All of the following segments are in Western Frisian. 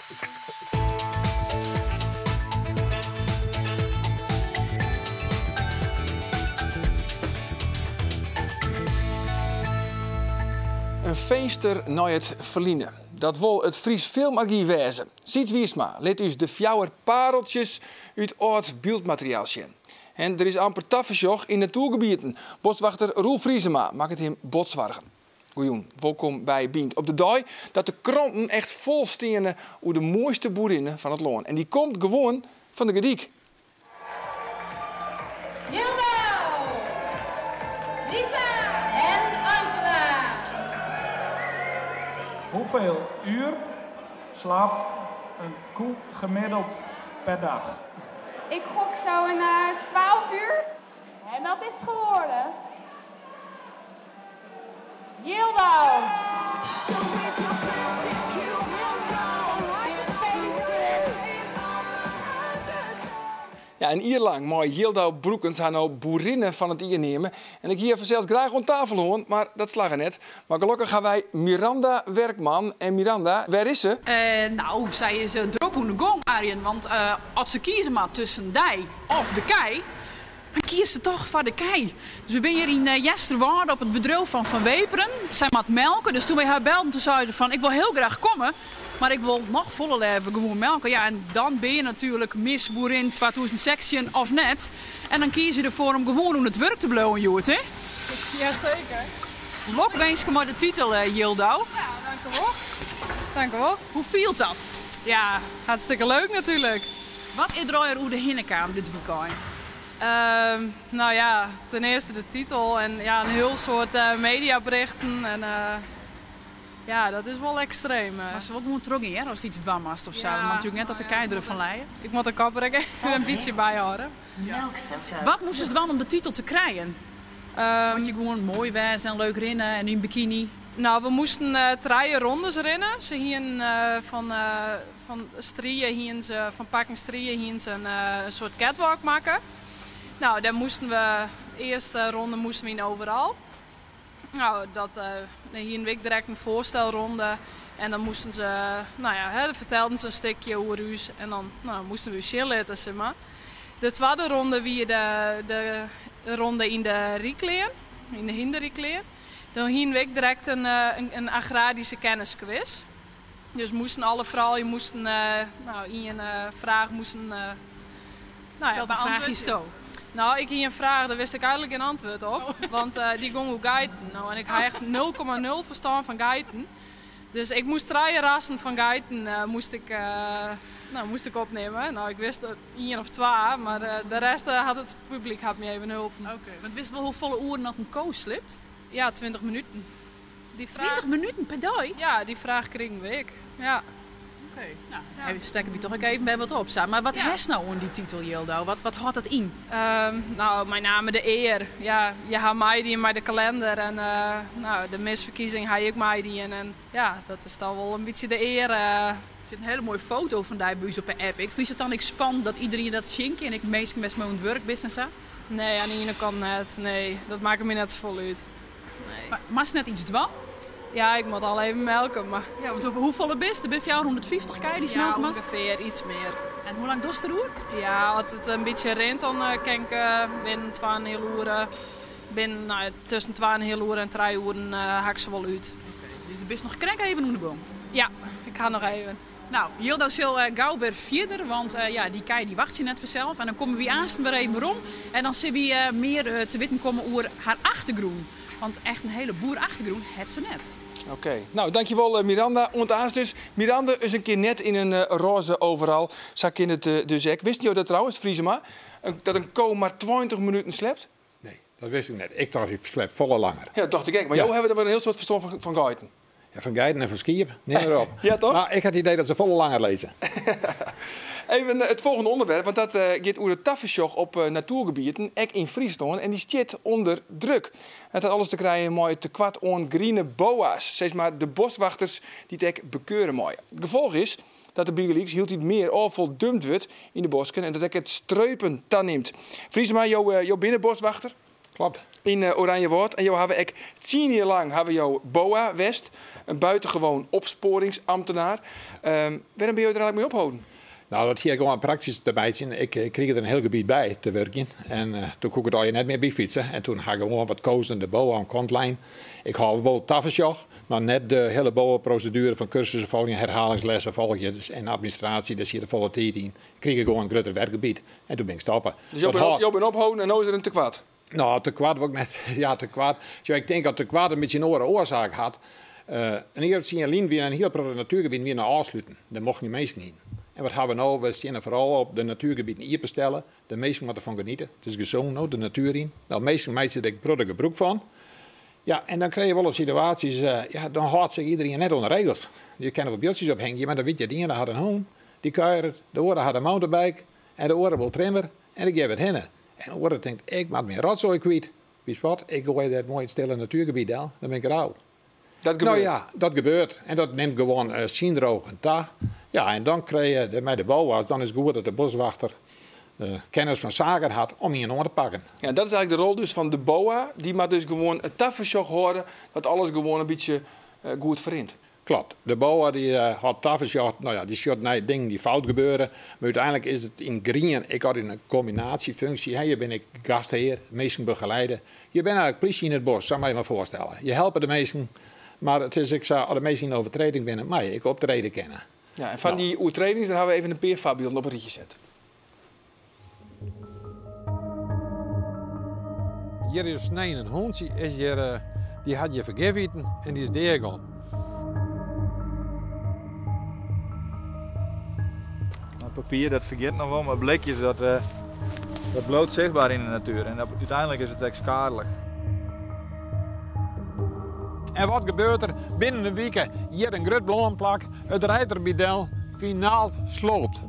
In finster nei it ferline. Dat wol it Fries Filmargyf wêze. Syds Wiersma lit ús de fjouwer pareltsjes út âld byldmateriaal sjen. En der is amper tafersjoch yn natoergebieten. Boswachter Roel Vriesema makket him bot soargen. Goejûn, wolkom by Bynt. Op de dei dat de kranten echt fol steane oer de moaiste boerinne fan it lân. En dy komt gewoan fan de Gerdyk. Jildau, Lisa en Angela. Hoeveel uur slaapt een koe gemiddeld per dag? Ik gok zo'n 12 uur. En dat is geworden Jildau. Ja, in jier lang mei Jildau Broekens har no boerinne fan it jier neame. En ik hie har fansels graach oan tafel hân, mar dat slagge net. Mar gelokkich ha wy Miranda Werkman. En Miranda, wêr is se? No, sy is drok oan de gong, Arjen. Want as se kieze moat tusken dy of de kij, dan kiest se toch foar de kij. Dus we binne hjir yn Easterwâlde op it bedriuw fan Van Weperen. Sy moat melke, dus toen wy har belden, toen sei se fan ik wol hiel graach komme, mar ik wol noch folle leaver gewoan melke. Ja, en dan bin je natuerlik Miss Boerin 2016 of net. En dan kies je derfoar om gewoan oan it wurk te bliuwen hjoed, hè? Jaseker. Lokwinske mei de titel, Jildau. Ja, dankewol. Dankewol. Hoe fielt dat? Ja, hartstikke leuk natuerlik. Wat is der allegear oer de hinne kaam dit wykein? No ja, ten earste de titel en ja, in hiel soad mediaberichten en ja, dat is wol ekstreem. Moatst wol gewoan trochgean hear, ast iets dwaan moatst of sa. Ja. Want natuerlik net dat de kij derfan lije. Ik moat de kop der ek even in bytsje byhâlde. Wat moastest dwaan om de titel te krijen? Moat je gewoan moai wêze en leuk rinne en yn bikiny? No, we moasten trije rondes rinne. Se hienen fan, fan strie hienen se, fan pakken strie hienen se in soart catwalk makke. No, dêr moasten we, de earste ronde moasten we yn overal. No, dat, dan hienen we ek direkt in foarstelronde en dan moasten se, no ja, hè, dan fertelden se in stikje oer ús en dan, no, moasten we ús sjen litte, sis mar. De twadde ronde wie de, de ronde yn de ryklean, yn de hynderryklean. Dan hienen we ek direkt in, in agraryske kenniskwis. Dus moasten alle froulju moasten, no, ien fraach moasten, no ja, Welke fraach hiest do? No, ik hie in fraach, dêr wist ik eigenlik gjin antwurd op. Want dy gong oer geiten. No, en ik ha echt 0,0 ferstân fan geiten. Dus ik moast trije rassen fan geiten moast ik, no, moast ik opnimme. No, ik wist ien of twa, mar de rest hat it publyk hat my even holpen. Oké, want witst wol hoefolle oeren dat in ko sliept? Ja, 20 minuten. Dy fraach, 20 minuten per dei? Ja, dy fraach krigen we ek. Ja. Oké, no, stekke we toch ek even by wat op. Sa. Mar wat hast no oan dy titel, Jildau? Wat, wat hâldt dat yn? No, mei name de ear. Ja, je ha meidien mei de kalender en no, de misferkiezing ha je ek meidien. En ja, dat is dan wol in bytsje de ear. Der sit in hiele moaie foto fan dy by ús op de app. Ik fyn it dan ek spannend dat iderien dat sjen kin, ek minsken wêr'tst mei oan it wurk bist en sa. Nee, oan de iene kant net. Nee, dat makket my net safolle út. Nee. Mar moatst net iets dwaan? Ja, ik moat al even melke, mar... Ja, want hoefolle bist? Der binne 450 kij dy'tst Ja, melke moatst? ûngefear, iets mear. En hoe lang dochst deroer? Ja, as it in bytsje rint, dan kin ik binnen twa en in heal oere, binnen, no ja, tusken twa en in heal oere en trije oeren ha ik se wol út. Oké, dus do bist noch krekt even oan de gong? Ja, ik ha noch even. No, Jildau sil gau wer fierder, want ja, dy kij dy wachtsje net fansels. En dan komme wy aansten wer even werom en dan sille wy mear te witten komme oer har achtergrûn. Want echt in hiele boerachtergrûn hat se net. Oké, no dankjewol Miranda. Oant aanst dus. Miranda is in kear net yn in rôze overal. Sa kin it dus ek. Wisten jo dat trouwens, Vriesema? Dat in ko mar 20 minuten sliept? Nee, dat wist ik net. Ik tocht hy sliept folle langer. Ja, dat tocht ik ek. Mar jo hawwe der wer in hiel soad ferstân fan geiten. Ja, fan geiten en fan skiep, neam mar op. Ja, toch? Mar ik ha it idee dat se folle langer lizze. Even it folgjende ûnderwerp, want dat giet oer it tafersjoch op natoergebieten, ek yn Fryslân, en dy stiet ûnder druk. Dat hat alles te krijen mei it tekoart oan griene boa's, sis mar de boswachters dy't ek bekeure meie. It gefolch is dat der bygelyks hieltyd mear ôffal dumpt wurdt yn de bosken en dat ek it streupen tanimt. Vriesema, jo binne boswachter. Klopt. Yn Oranjewâld. En jo hawwe ek tsien jier lang hawwe jo BOA west, in buitengewoon opsporingsambtenaar. Wêrom binne jo der eigentlik mei opholden? Nou, dat hie gewoan praktysk te meitsjen. Ik krige der in hiel gebiet by te wurkjen en toen koe ik it allegear net mear byfytse. En toen ha ik gewoan wat kozen de BOA oan kant lein. Ik hâld wol tafersjoch, mar net de hiele BOA-proseduere fan kursussen folgjen, herhalingslessen folgje en administraasje, dêr siet folle tiid yn. Ik krige gewoan in grutter werkgebiet en toen bin ik stoppe. Dus jo binne opholden en no is der in tekoart? Nou, tekoart wol ik net. Ja, tekoart. Sjoch, ik tink dat tekoart in bytsje in oare oarsaak hat. In jier of tsien lyn wiene in hiel protte natuergebieten wiene ôfsluten. Dêr mochten gjin minsken yn. En wat hawwe we no? We steane foaral op de natuergebieten iepenstelle. De minsken moatte derfan geniete. It is gesûn no, de natuer yn. Nou, minsken meitsje der ek in protte gebrûk fan. Ja, en dan krije je wolris situaasjes, ja, dan hâldt sich iderien net oan de regels. Je kinne wol buordsjes ophingje, mar dan wit je, de iene hat in hûn, dy kuieret, de oare hat in mountainbike en de oare wol trimmer en ik gean wat hinne. En de oare tinkt, ik moat myn rotsoai kwyt. Witst wat, ik goai dêr moai it stille natuergebiet del, dan bin ik rau. Dat gebeurt? Nou ja, dat gebeurt. En dat nimt gewoan siendrogen ta. Ja, en dan krije je mei de BOA's, dan is it goed dat de boswachter kennis fan saken hat om ien oan te pakken. Ja, dat is eigentlik de rol dus fan de BOA. Dy moat dus gewoan it tafersjoch hâlde dat alles gewoan in bytsje goed ferrint. Klopt. De BOA dy hâldt tafersjoch, no ja, dy sjocht nei dingen dy't fout gebeure, mar úteinlik is it yn grien ek altyd in kombinaasjefunksje. Hè, je binne ek gasthear, minsken begeleide. Je binne eigentlik plysje yn it bosk, sa moat je mar foarstelle. Je helpe de minsken, mar it is ek sa, as de minsken yn overtreding binne, moatte je ek optrede kinne. Ja, en fan dy oertredings, dêr hawwe we even in pear foarbylden op in rychje set. Hjir is snein in hûntsje, is hjir, dy hat hjir fergif iten en dy is deagong. Nou, papier dat fergiet noch wol, mar blikjes dat, dat bliuwt sichtber yn de natuer en dat, úteinlik is it ek skealik. En wat gebeurt der? Binnen in wike hjir in grut blomplak, it rijt der by del, finaal sloopt.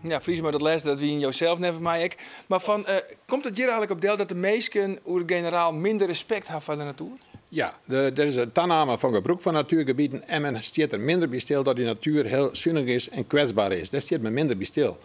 Ja, Friesema, dat lêste dat wie yn josels neffens my ek. Mar fan, eh, komt it hjir eigentlik op del dat de minsken oer it generaal minder respekt ha foar de natuer? Ja, der is in taname fan gebrûk fan natuergebieten en men stiet der minder by stil dat dy natuer hiel sunich is en kwetsber is. Dêr stiet men minder by stil.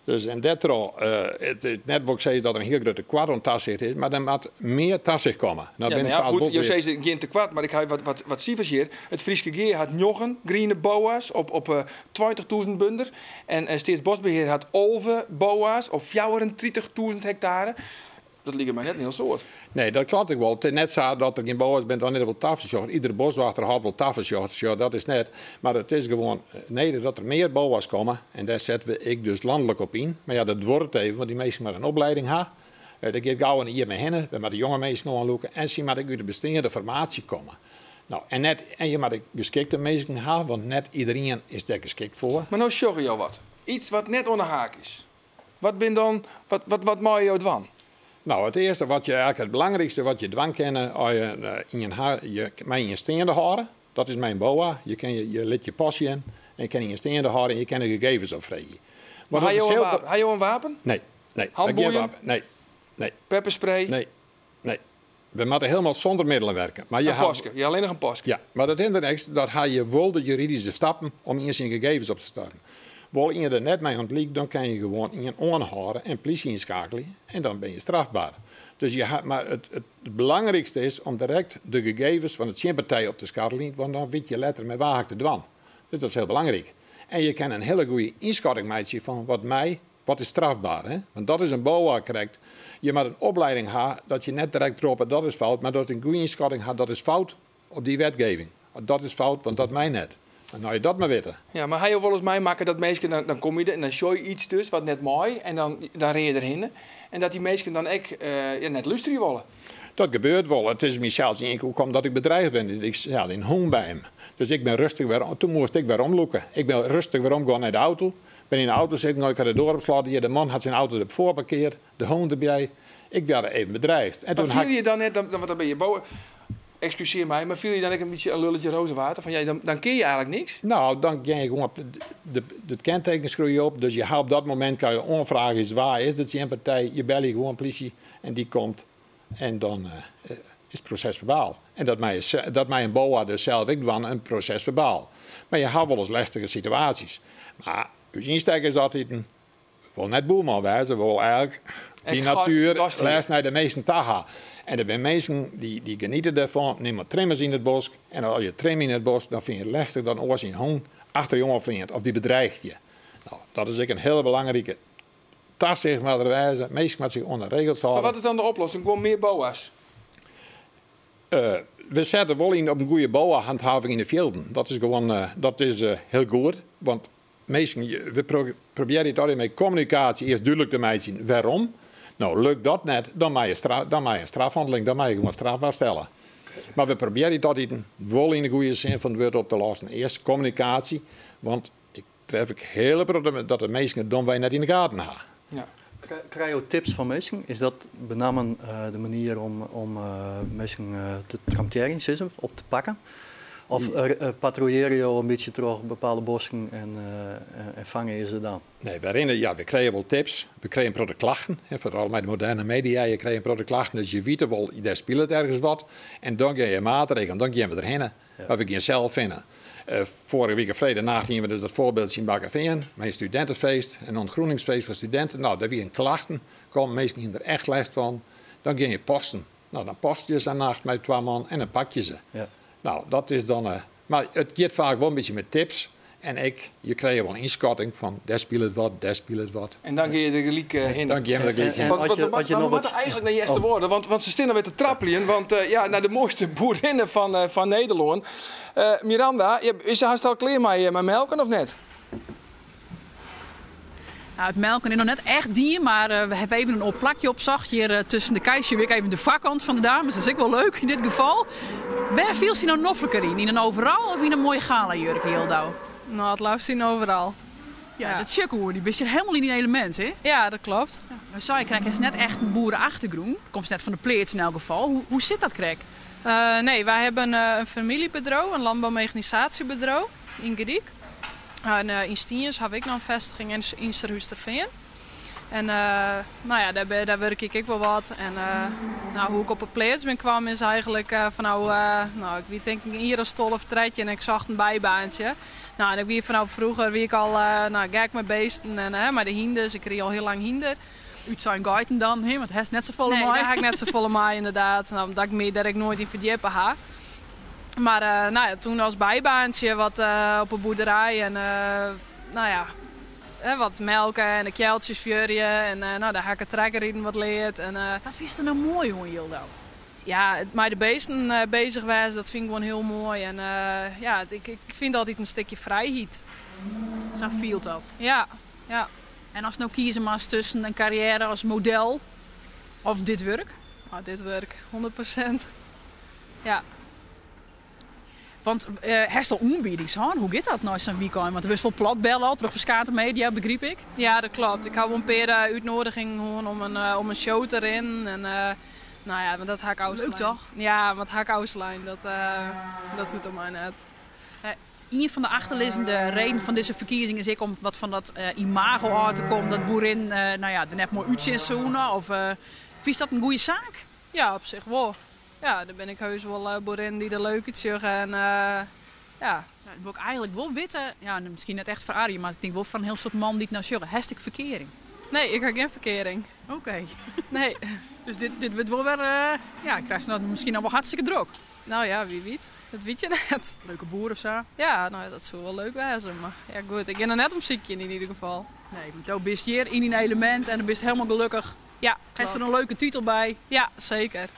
Dus en dêrtroch, it is net wol ik sizze dat der in hiel grut tekoart oan tasicht is, mar der moat mear tasicht komme. No, ja, ja, goed, jo sizze gjin tekoart, mar ik ha wat sifers hjir. It Fryske Gea hat njoggen griene boa's op 20.000 bunder. En Steatsboskbehear hat 11 boa's op 34.000 hektare. Dat liket my net in hiel soad. Nee, dat klopt ek wol. It is net sa dat der gjin boa's binne, dan net wol tafersjoch. Iedere boswachter hâldt wol tafersjoch, sjoch, dat is net. Mar it is gewoan nedich dat der mear boa's komme en dêr sette we ek dus lanlik op yn. Mar ja, dat duorret even, want dy minsken moatte in opleiding ha. Dêr giet gau in jier mei hinne. We moatte jonge minsken oanlûke en sy moatte ek út de besteande formaasje komme. No, en, net, en je moatte geskikte minsken ha, want net iderien is dêr geskikt foar. Mar no sjogge jo wat. Iets wat net oan de haak is. Wat bin dan, wat, wat, wat meie jo dwaan? Nou, it earste wat je eigentlik it belangrykste wat je dwaan kinne, as je ien ha, je mei ien steande hâlde. Dat is mei in BOA. Je kin je, je lit je pas sjen en je kinne ien steande hâlde en je kinne gegevens opfreegje. Maar ha jo in wapen? Ha jo in wapen? Nee, nee. Handboeien? Gjin wapen. Nee, nee. Pepperspray? Nee, nee. We moatte hielendal sûnder middelen werke. Mar je in paske, ja, allinnich in paske. Ja, mar dat hinderet niks, dat ha je wol de juridyske stappen om ien syn gegevens op te starten. Wol ien der net mei ûntlyk, dan kin je gewoan ien oanhâlde en plysje ynskakelje en dan bin je strafber. Dus je ha, mar it, it belangrykste is om direkt de gegevens fan de tsjinpartij op te skarreljen, want dan wit je letter mei wa ha ik te dwaan. Dus dat is hiel belangryk. En je kinne in hiele goede ynskatting meitsje fan wat mei Wat is strafber, hè? Want dat is in BOA krekt. Je moatte in opleiding ha dat je net direkt roppe dat is fout, mar dat in goede ynskatting ha dat is fout op dy wetgeving. Dat is fout, want dat mei net. No je dat mar witte. Ja, mar ha jo wolris meimakke dat minsken, dan, dan komme je der en dan sjoch je iets dus wat net mei en dan, dan rinne je derhinne en dat dy minsken dan ek ja, net lústerje wolle? Dat gebeurt wol. It is my sels ien kear oerkommen dat ik bedreigd bin. Ik had in hûn by him. Dus ik bin rêstich wer, toen moast ik wer omlûke. Ik bin rêstich werom gien nei de auto. Bin yn de auto sitten, ik ha de doar op slot. De man hat syn auto derfoar parkeard, de hûn derby. Ik waard even bedreigd. En toen fiel je dan net, dan, want dan bin je boas. Ekskusearje my, mar fiel je dan ek in bytsje in lulletje rozewater? Fan ja, dan, dan kin je eigentlik niks. Nou, dan gean je gewoan de, het kenteken skriuw je op. Dus je ha op dat momint kan je oanfragen is wa is de tsjinpartij. Je belje gewoan plysje en dy komt. En dan, Is proses-ferbaal. En dat mei, dat mei in BOA dus sels ek dwaan, in proses-ferbaal. Mar je ha wolris lestige situaasjes. Mar ús ynstek is altyd, wol net boerman wêze, wol eigentlik dy natuer lêst nei de minsken ta ha. En der binne minsken dy geniete dêrfan, nim mar trimmers yn it bosk. En as je trimme yn it bosk, dan fyn je it lestich dat in oar syn hûn achter je oan fleant of dy bedriget je. No, dat is ek in hiele belangrike tasicht moat der wêze. Minsken moatte sich oan de regels hâlde. Mar wat is dan de oplossing? Gewoan mear boa's? We sette wol yn op in goede boa-hanthaving yn de fjilden. Dat is gewoan dat is hiel goed. Want minsken, we probearje it altyd mei kommunikaasje earst dúdlik te meitsjen wêrom. No, lukt dat net, dan mei je dan mei je in strafhanneling, dan mei je gewoan strafber stelle. Mar we probearje it altyd wol yn de goede sin fan it wurd op te lossen. Earst kommunikaasje, want ik tref ek hiele protte dat de minsken it domwei net yn de gaten ha. Ja. Krije jo tips fan minsken? Is dat benammen de manier om minsken te tramtearjen, sizze, op te pakken? Of patrouillearje jo in bytsje troch bepaalde bosken en fange je se dan? Nee, wy rinne, ja, we krije wol tips. We krije in protte klachten, hè, foaral mei de moderne media. Je krije in protte klachten, dus je witte wol, dêr spilet ergens wat. En dan gean je maatregelen, dan gean we derhinne. Mar we gean sels hinne. Foarige wike freedtenacht hiene we dus dat foarbyld yn Bakkefean, mei in studintefeest, in ûntgroeningsfeest foar studinten. No, dêr wiene klachten kommen, minsken hiene der echt lêst fan. Dan gean je posten. No, dan poste je sa'n nacht mei twa man en dan pak je se. No, dat is dan. Mar it giet faak wol in bytsje mei tips. En ek, je krije wol in ynskatting fan dêr spilet wat, dêr spilet wat. En dan gean je der gelyk hinne. Dan gean we der gelyk hinne. Want we moatte eigentlik nei Easterwâlde, want se steane wer te trappeljen. Want ja, nei de moaiste boerinne fan Nederlân. Miranda, is se hast al klear mei melken of net? Nou, it melken is noch net echt dien, mar we hawwe even in oar plakje opsocht. Hjir tusken de kij sjoch ik even de foarkant fan de dames, dat is ek wol leuk yn dit gefal. Wêr fielst dy no nofliker yn? Yn in overal of yn in moaie galajurk, Jildou? No, it leafst yn overal. Ja, dat sjoch ik oer dy. Bist hjir helemaal yn dyn elemint, hè? Ja, dat klopt. Ja, mar sei ik krekt, hast net echt in boere-achtergrûn. Komst net fan de pleats yn elk gefal. Hoe sit dat krekt? Nee, wy hawwe in famyljebedriuw, in landbouwmechanisatiebedriuw yn Garyp. En yn Stiens haw ik noch in festiging en yn Surhústerfean. En no ja, dêr wurkje ik ek wol wat. En no, hoe ik op 'e pleats bin kwam is eigentlik fanôf, no, ik wie tink ik in jier as 12, 13 en ik socht in bybaantsje. No, en ik wie fanôf froeger wie ik al no, gek mei beesten en mei de hynders. Ik rie al hiel lang hynder. Útsein geiten dan, hè? Want hast net safolle Nee, mei. dêr ha ik net safolle mei ynderdaad. No, omdat ik my dêr ek noait yn ferdjippe ha. Mar no ja, toen as bybaantsje wat op 'e boerderij en no ja, wat melke en de kealtsjes fjurje en no, dêr ha ik it trekkerriden wat leard. En, Wat fynst der no moai oan, Jildou? Ja, it mei de beesten bezich wêze, dat fyn ik gewoan hiel moai. En ja, ik fyn it altyd in stikje frijheid. Sa fielt dat? Ja, ja. En ast no kieze moatst tusken in karriêre as model of dit wurk? Oh, dit wurk, 100%. Ja. Want hast al oanbiedings hân? Hoe giet dat nei sa'n wykein? Want do wurdst wol plat belle al troch ferskate media, begryp ik? Ja, dat klopt. Ik ha wol in pear útnoadigingen hân om in show te rinnen. En, no ja, want dat ha ik ôfslein. Leuk toch? Ja, want ha ik ôfslein. Dat, dat hoecht om my net. Ien fan de achterlizzende reden fan dizze ferkiezing is ek om wat fan dat imago ôf te kommen dat boerinnen no ja, der net moai útsjen soene. Of fynst dat in goede saak? Ja, op sich wol. Ja, der binne ek heus wol boerinnen dy't der leuk útsjogge en ja. Dat wol ik eigentlik wol witte, ja, miskien net echt foar Arjen, mar ik tink wol foar in hiel soad mannen dy't no sjogge. Hast ek ferkearing? Nee, ik ha gjin ferkearing. Oké. Nee. Dus dit wurdt wol wer, ja, krijst no miskien noch wol hartstikke drok. No ja, wie wit. Dat wit je net. Leuke boer of sa? Ja, no, dat soe wol leuk wêze. Mar ja, goed, ik gean der net om sykjen yn ieder gefal. Nee, want do bist hjir yn dyn elemint en do bist helemaal gelokkich. Ja, Hast der in leuke titel by? Ja, seker.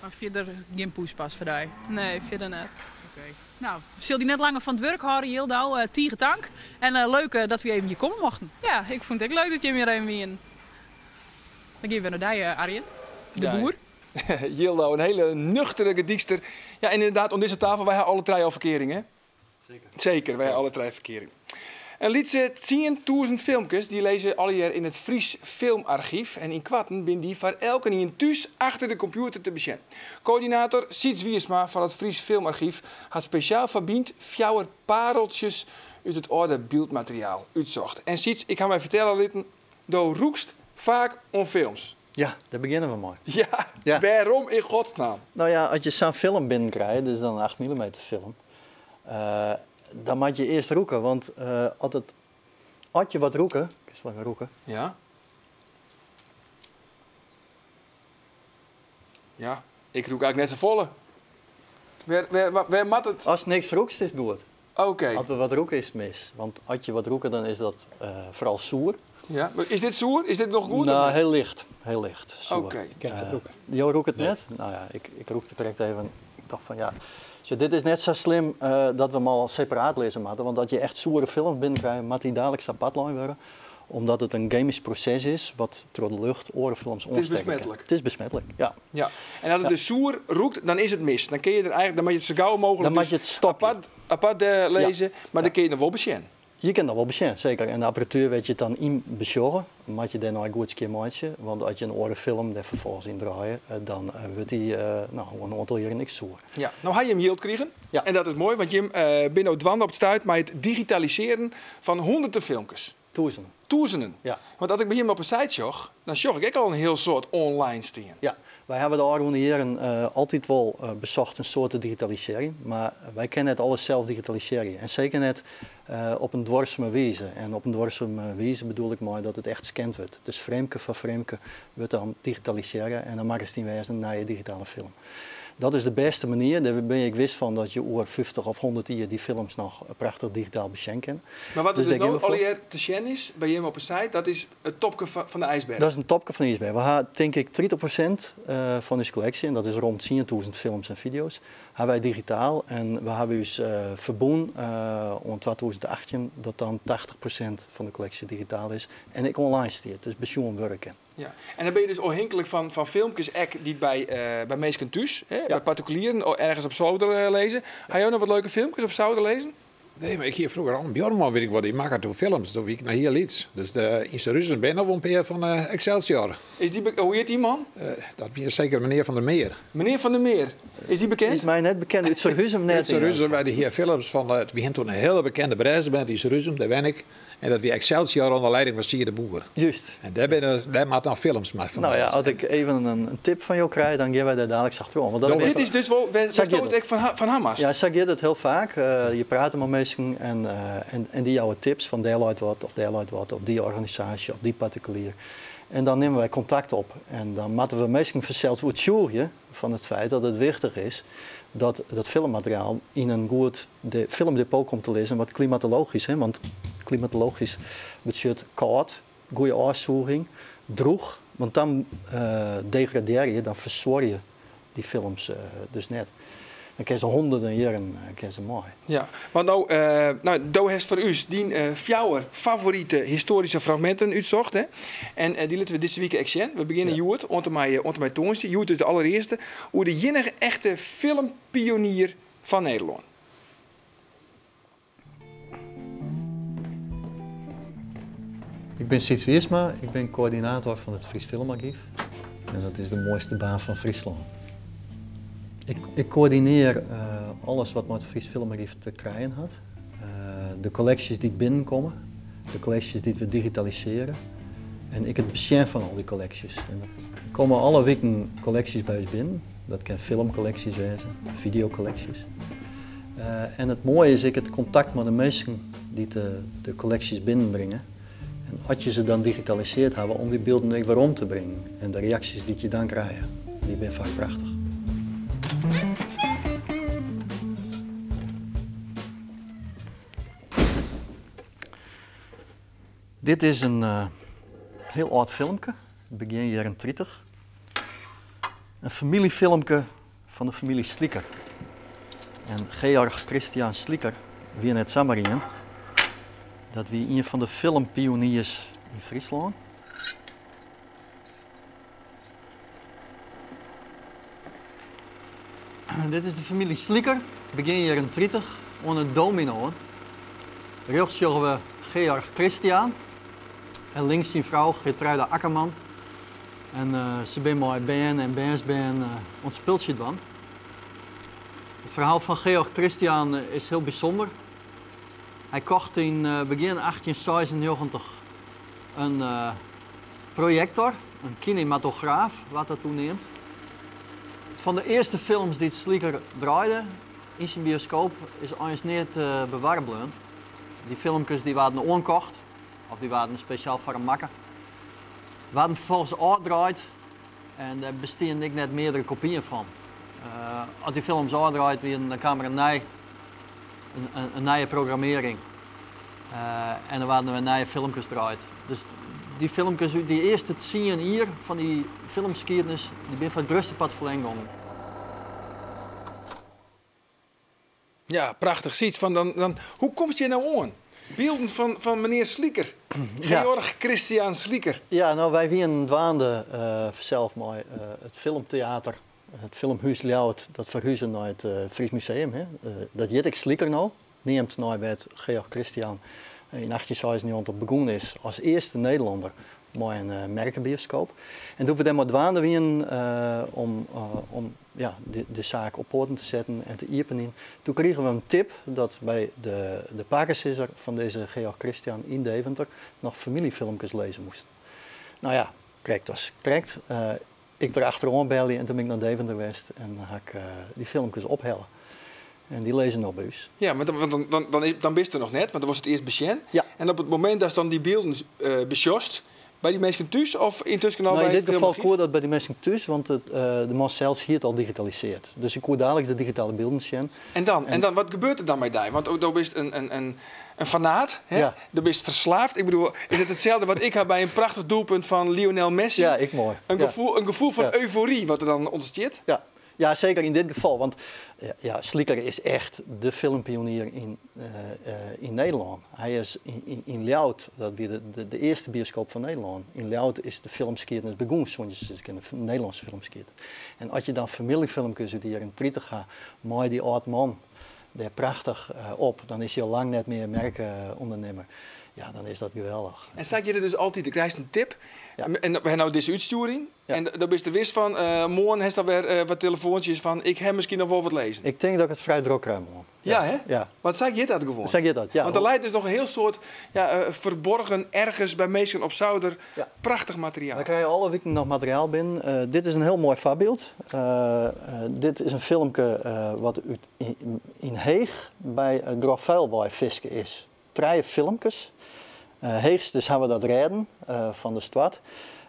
Mar fierder gjin poespas foar dy? Nee, fierder net. Oké. No, sil dy net langer fan it wurk hâlde, Jildou. Tige tank. En leuk dat we even hjir komme mochten. Ja, ik fûn it ek leuk dat jim hjir even wienen. Dan gean we wer nei dy, Arjen. De Ja. boer. Jildou, in hiele nuchtere Gerdykster. Ja, en ynderdaad, oan dizze tafel, wy ha alle trije al ferkearing, hè? Seker. Seker, wy ha alle trije ferkearing. In lytse 10.000 filmkes dy lizze allegear yn it Fries Filmargyf. En ynkoarten binne dy foar elkenien thús achter de kompjûter te besjen. Koördinator Syds Wiersma fan it Fries Filmargyf hat spesjaal foar Bynt fjouwer pareltsjes út it âlde byldmateriaal útsocht. En Syds, ik ha my fertelle litten, do rûkst faak oan films. Ja, dêr begjinne we mei. Ja, wêrom yn godsnaam? No ja, as je sa'n film binnenkrije, dus dan in 8 millimeter film, dan moat je earst rûke, want as it, as je wat rûke, kinst wol even rûke. Ja. Ja, ik rûk eigentlik net safolle. Wêr, wêr, wêr moat it? Ast niks rûkst is it goed. Oké. As we wat rûke is it mis. Want as je wat rûke dan is dat foaral soer. Ja, mar is dit soer? Is dit noch goed? No, hiel licht. Hiel licht soer. Oké. Ik kin it net rûke. Jo rûke it net? No ja, ik, ik rûkte krekt even. Ik tocht fan ja, sjoch, dit is net sa slim dat we 'm al separaat lizze moatte. Want as je echt soere films binnenkrije, moat dy daliks apart lein wurde. Omdat it in gemysk proses is wat troch de lucht oare films It is oanstekke kin. besmetlik. It is besmetlik, ja. Ja. En as it dus soer rûkt, dan is it mis. Dan kinne je der eigentlik, dan moat je it sa gau mooglik Dan moat dus je it stopje. apart, apart lizze, mar dan kinne je noch wol besjen. Je kinne noch wol besjen, seker. En de apparatuer wêr't je it dan yn besjogge, moat je dêrnei goed skjinmeitsje. Want as je in oare film dêr ferfolgens yn draaie, dan wurdt dy no, in oantal jierren ek soer. Ja, no ha jim jild krigen. Ja. En dat is moai, want jim binne no dwaande op it stuit mei it digitalisearjen fan hûnderten filmkes. Tûzenen. Tûzenen. Ja. Want as ik by jim op 'e site sjoch, dan sjoch ik ek al in hiel soad online stean. Ja, wy hawwe de ôfrûne jierren altyd wol besocht in soad te digitalisearjen, mar wy kinne net alles sels digitalisearje. En seker net op in duorsume wize. En op in duorsume wize bedoel ik mei dat it echt scand wurdt. Dus frameke foar frameke wurdt dan digitalisearre en dan makkest yn wêzen in nije digitale film. Dat is de bêste manier. Dêr bin ik wis fan dat je oer 50 of 100 jier dy films noch prachtich digitaal besjen kinne. Mar wat der Dus dus dêr gean no we foar. allegear te sjen is by jim op 'e site, dat is it topke fan de ijsberch. Dat is in topke fan de ijsberch. We ha tink ik 30% fan ús kolleksje, en dat is rom 10.000 films en fideo's, ha wy digitaal. En we hawwe ús ferbûn oant 2018 dat dan 80% fan de kolleksje digitaal is en ek online stiet, dus besjoen wurde kin. Ja. En dan binne je dus ôfhinklik fan filmkes ek dy't by minsken thús, hè, by partikulieren, ergens op souder lizze. Ha jo noch wat leuke filmkes op souder lizzen? Nee, mar ik hie froeger al in buorman, wit ik wat, dy makke toen films. Doe wie ik noch hiel lyts. Dus de, yn Surhuzum binne noch wol in pear fan Excelsior. Is dy hoe hjit dy man? Dat wie seker menear Van der Meer. Menear Van der Meer, is dy bekend? Is my net bekend, út Surhuzum net. Út Surhuzum, by de hear films fan, it wie toen in hiele bekende brassband yn Surhuzum, dêr wenne ik. En dat wie Excelsior ûnder lieding fan Sier de Boer. Juist. En dêr binne, dêr moat dan films mei fan No ja, meitsje. as ik even in tip fan jo krij, dan gean wy dêr daliks achteroan. Want dat Doe is Dit is dus wol wêr Sa giet it it. ek fan ha moatst. Ja, sa giet it hiel faak. Je prate mei minsken en dy jouwe tips fan dêr leit wat, of dêr leit wat, of dy organisaasje, of dy partikulier. En dan nimme wy kontakt op. En dan moatte we minsken fansels oertsjûgje fan it feit dat it wichtich is dat dat filmmateriaal yn in goed filmdepot komt te lizzen, wat klimatologysk, hè, want klimatologysk betsjut kâld, goede ôfsûging, drûch, want dan degradearje, dan fersuorje dy films dus net. Dan kinne se hûnderten jierren kinne se mei. Ja, want no, no, do hast foar ús dyn fjouwer favorite histoaryske fragminten útsocht, hè? En dy litte we dizze wike ek sjen. We begjinne hjoed oant en mei tongersdei. Hjoed is de allerearste oer de iennige echte filmpionier fan Nederlân. Ik bin Syds Wiersma, ik bin koördinator fan it Fries Filmargyf. En dat is de moaiste baan fan Fryslân. Ik koördinear alles wat mei it Fries Filmargyf te krijen hat. De kolleksjes dy't binnenkomme, de kolleksjes dy't we digitalisearje en ek it besjen fan al dy kolleksjes. En der komme alle wiken kolleksjes by ús binnen. Dat kin filmkolleksjes wêze, fideokolleksjes. En it moaie is ek it kontakt mei de minsken dy't de kolleksjes binnenbringe. En as je se dan digitalisearre hawwe, om dy bylden ek werom te bringen. En de reaksjes dy't je dan krije, dy binne faak prachtich. Dit is in hiel âld filmke, begjin jierren 30. In famyljefilmke fan de famylje Slieker. En Georg Christian Slieker wie net samar ien. Dat wie ien fan de filmpioniers yn Fryslân. Dit is de famylje Slieker, begjin jierren 30, oan it dominoën. Rjochts sjogge we Georg Christian en links syn frou Gertruida Akkerman. En se binne mei bern en bernsbern oan it spultsje dwaan. It ferhaal fan Georg Christian is hiel bysûnder. Hy kocht yn begjin 1896 in. projektor, in kinematograaf waard dat doe neamd. Fan de earste films dy't Slieker draaide yn syn bioskoop is eins neat bewarre bleaun. Dy filmkes dy waarden oankocht of dy waarden spesjaal foar him makke, waarden ferfolgens ôfdraaid en dêr bestienen ek net meardere kopyen fan. As dy films ôfdraaid wienen, dan kaam der in nij, in nije programmearring en dan waarden der wer nije filmkes draaid. Dus dy filmkes út dy earste tsien jier fan dy filmskiednis, dy binne foar it grutste part ferlern gongen. Ja, prachtich. Syts, fan dan, dan, hoe komst hjir no oan? Bylden fan, fan menear Slieker. Ja. Georg Christian Slieker. Ja, no, wy wienen dwaande fansels mei it filmteater, it Filmhûs Ljouwert, dat ferhuze nei it Fries Museum. Hè. Dat hjit ek Slieker no, neamd nei wêr't Georg Christian yn 1896 begûn is as earste Nederlanner mei in merkebioskoop. En doe't we dêrmei dwaande wienen om, om ja, de saak op poaten te setten en te iepenjen, doe krigen we in tip dat by de, de pakesizzer fan dizze Georg Christian yn Deventer noch famyljefilmkes lizze moasten. No ja, krekt as krekt. Ik der achteroan belje en toen bin ik nei Deventer west en ha ik dy filmkes ophelle. En dy lizze no by ús. Ja, want dan, dan, dan, dan, dan bist der noch net, want dan wolst it earst besjen. Ja. En op it momint datst dan dy bylden besjochst, by dy minsken thús of yntusken al No, by yn it dit gefal filmargyf? koe dat by dy minsken thús, want it, de man sels hie it al digitalisearre. Dus ik koe daliks de digitale bylden sjen. En dan, en dan, wat gebeurt der dan mei dy? Want do bist in, in, in, in fanaat, hè? Ja. Do bist ferslaafd. Ik bedoel, is it itselde wat ik ha by in prachtich doelpunt fan Lionel Messi? Ja, ek moai. In Ja. gefoel, in gefoel fan Ja. eufory wat der dan ûntstiet? Ja. Ja, seker yn dit gefal. Want ja, Slieker is echt de filmpionier yn, yn Nederlân. Hy is yn, yn Ljouwert, dat wie de, de, de earste bioskoop fan Nederlân. Yn Ljouwert is de filmskiednis begûn, soene je sizze kinne, de Nederlânske filmskiednis. En as je dan famyljefilmkes út de jierren 30 ha, mei dy âld man dêr prachtich op, dan is hy al lang net mear merkeûndernimmer. Ja, dan is dat geweldich. En sa giet it dus altyd. Do krijst in tip Ja. en we ha no dizze útstjoering. Ja. En dan bist der wis fan, moarn hast alwer wat telefoantsjes fan ik ha miskien noch wol wat lizzen. Ik tink dat ik it frij drok krij moarn. Ja, hè? Ja. Want sa giet dat gewoan. Sa giet dat, ja. Want der leit dus noch in hiel soad ja, ferborgen ergens by minsken op souder Ja. prachtich materiaal. Wy krije alle wiken noch materiaal binnen. Dit is in hiel moai foarbyld. Dit is in filmke wat út yn, yn Heech by it grof fuil wei fiske is. Trije filmkes. Heechsters hawwe dat rêden fan de stoart.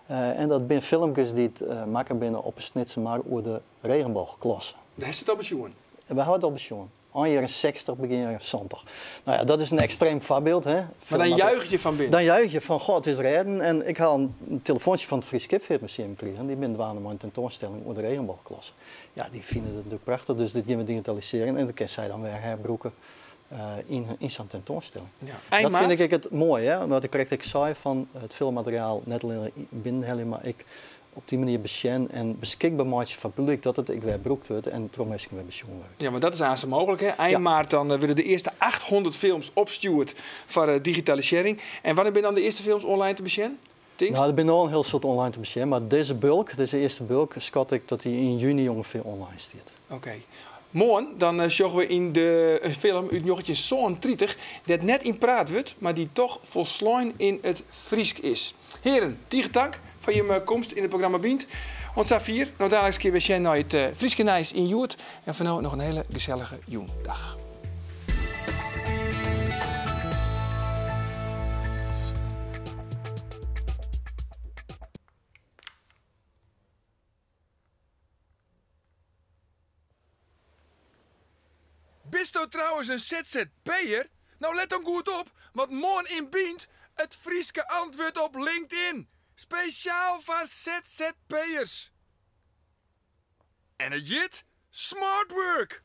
En dat binne filmkes dy't makke binne op 'e Snitsermar oer de regenboogklasse. Dêr hast it al besjoen? Wy hawwe it al besjoen. Ein jierren 60, begjin jierren 70. No ja, dat is in ekstreem foarbyld. Hè. Mar dan juich je fan binnen. Dan juich je fan, god, it is rêden. En ik ha in telefoantsje fan it Frysk Skipfeartmuseum krigen. Dy binne dwaande mei in tentoanstelling oer de regenboogklasse. Ja, dy fine dat natuerlik prachtich, dus dit gean we digitalisearjen en dat kinne sy dan wer herbrûke yn sa'n tentoanstelling. Ja. Dat fyn ik ek it moaie, hè? Wat ik krekt ek sei fan it filmmateriaal net allinne binnenhelje, mar ek op dy manier besjen en beskikber meitsje foar it publyk dat it ek wer brûkt wurdt en troch minsken wer besjoen wurdt. Ja, want dat is aanst mooglik. Hè? Ein Ja. maart dan wurde de earste 800 films opstjoerd foar digitalisearring. En wannear binne dan de earste films online te besjen? Tinkst? No, der binne al in hiel soad online te besjen, mar dizze bulk, dizze earste bulk, skat ik dat dy yn juny ûngefear online stiet. Oké. Moarn dan sjogge we yn de in film út 1937 dêr't net yn praat wurdt, mar dy't toch folslein yn it Frysk is. Hearen, tige tank foar jimme komst yn it programma Bynt. Oant safier. No daliks kinne we sjen nei it Fryske nijs yn Hjoed. En foar no noch in hiele gesellige jûn. Dag. Bisto trouwens in ZZP'er? No let dan goed op, want moarn yn Bynt it Fryske antwurd op LinkedIn. Spesjaal foar ZZP'ers. En it hjit Smart Work.